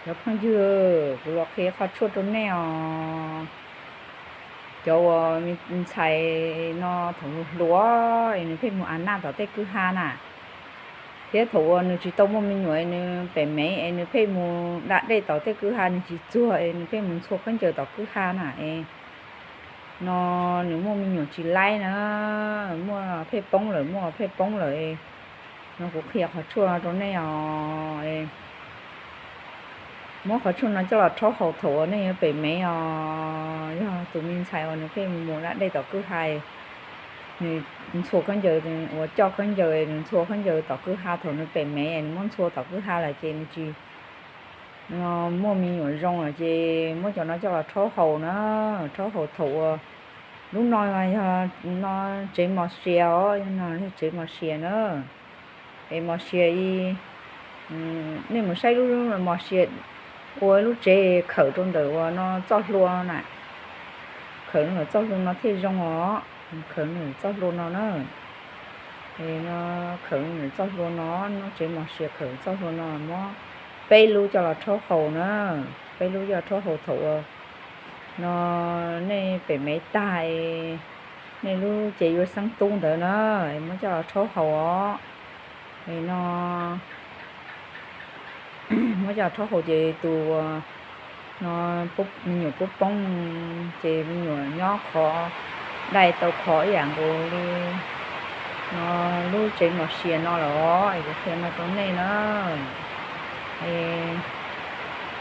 Cov phooj ywg, kuv los qhia qhov tshuaj rau nej os. Cov uas me ntxhais no thaum hluas es nws pheej mus a naj tom tej kwj ha na, thiab thaum uas nws tsis tau muaj me nyuam es nws pem mev es nws pheej mus da dej tom tej kwj ha, nws tsis txuag es nws pheej mus ntxhua khaub ncaws tom kwj ha na es no nws muaj me nyuam tsis laib na, muaj pheej poob lawm, muaj pheej poob lawm. No kuv qhia qhov tshuaj no rau nej os. Muab qhov tshuaj no coj los rhaub haus thaum uas nej yuav pem mev os. Yog tus me ntxhais uas nws pheej mus da dej tom kwj ha, nws ntxhua khaub ncaws, uas coj khaub ncaws, nws ntxhua khaub ncaws tom kwj ha thaum nws pem mev, nws muab ntxhua tom kwj ha lawm ces nws tsis muaj me nyuam zoo lawm ces muab cov no coj los rhaub haus na, rhaub haus thaum uas lub no yog no tsev mos sia os, yog no yog tsev mos sia na. Es mos sia, nej mus saib lub mos sia ua lub tsev khawm rau ntawm uas no txoj hlua na, khawm rau ntawm txoj hlua no thiaj zoo os, khawm ntawm txoj hlua no na. Es no khawm ntawm txoj hlua no, lub tsev mos sia khawm txoj hlua no, muab peb lub coj los rhaub haus na, peb lub coj los rhaub haus thaum uas no nej pem mev tag, nej lub cev yuav xeeb tub ntawd na, muab coj los rhaub haus os. Es no muab coj los rhaub haus ces tus no me nyuam poob poob ces me nyuam nyob khov, dai tau khov ib yam nkaus li no lub tsev mos sia no los es kuv qhia no rau nej na. Es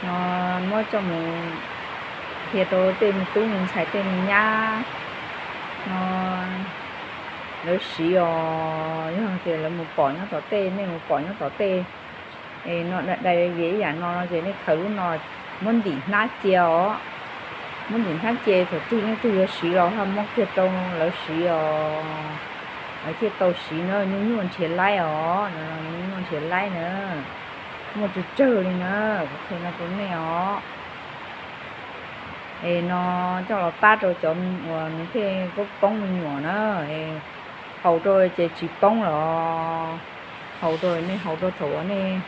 no muab coj mus qhia rau tej me tub me ntxhais tej me nyab no lawv siv os. Yog tias lawv mus pom nyob tom tej, nej mus pom nyob tom tej es no dai dai vias ib yam no no ces nej khaws lub no muab ntim hnab cia os. Muab ntim hnab cia, thaum twg leej twg yuav siv los ho muab kiag rau lawv siv os, lawv thiaj tau siv na. Nyuaj nyuaj nrhiav laib os, nyuaj nyuaj nrhiav laib na, muaj tsawg tsawg li na, kuv qhia no rau nej os. Es no coj los pab rau cov uas nws pheej poob poob me nyuam na, haus rau ces tsis poob los, haus rau nej haus rau thaum uas nej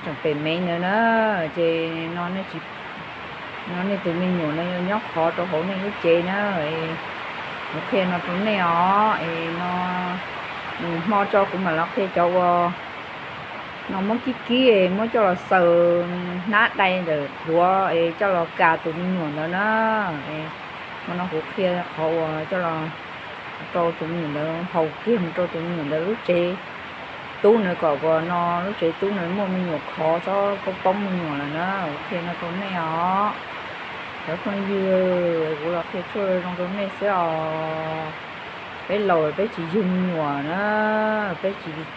tseem pem mev ntawd na, ces no nej tus me nyuam no yuav nyob khov rau hauv nej lub cev na. Kuv qhia no rau nej os. Es no nws hmo tso kuv mam los qhia cov uas no muab kib kib es muab coj los xaws hnab dai ntawm duav es coj los kas tus me nyuam ntawd na. Hmo no kuv qhia qhov uas coj los rau tus me nyuam ntawd, haus kiag mus rau tus me nyuam ntawd lub tsev tub ntawd kom uas no lub tsev tub ntawd muaj me nyuam khov txhob poob poob me nyuam lawm na. Kuv qhia no rau nej os. Cov phooj ywg, kuv los qhia tshuaj zoo rau nej xwb os. Peb laus peb tsis yug me nyuam na, peb tsis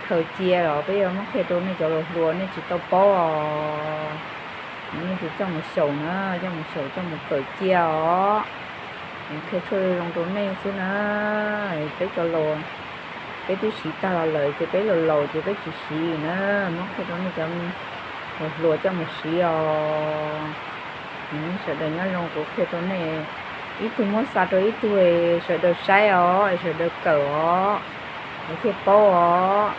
khaws cia los peb yuav muab qhia rau nej cov laus hluas nej tsis tau paub os. Nej tus coj mus xyaum na, coj mus xyaum coj mus kawm cia os. Qhia tshuaj zoo rau nej xwb na. Peb cov laus, peb twb siv tag los lawm ces peb laus laus ces peb tsis siv na. Muab qhia rau nej cov laus hluas coj mus siv os. Sawv daws nyob zoo, kuv qhia rau nej, ib tug muab xa rau ib tug, sawv daws saib os, sawv daws kawm os, es thiaj paub os.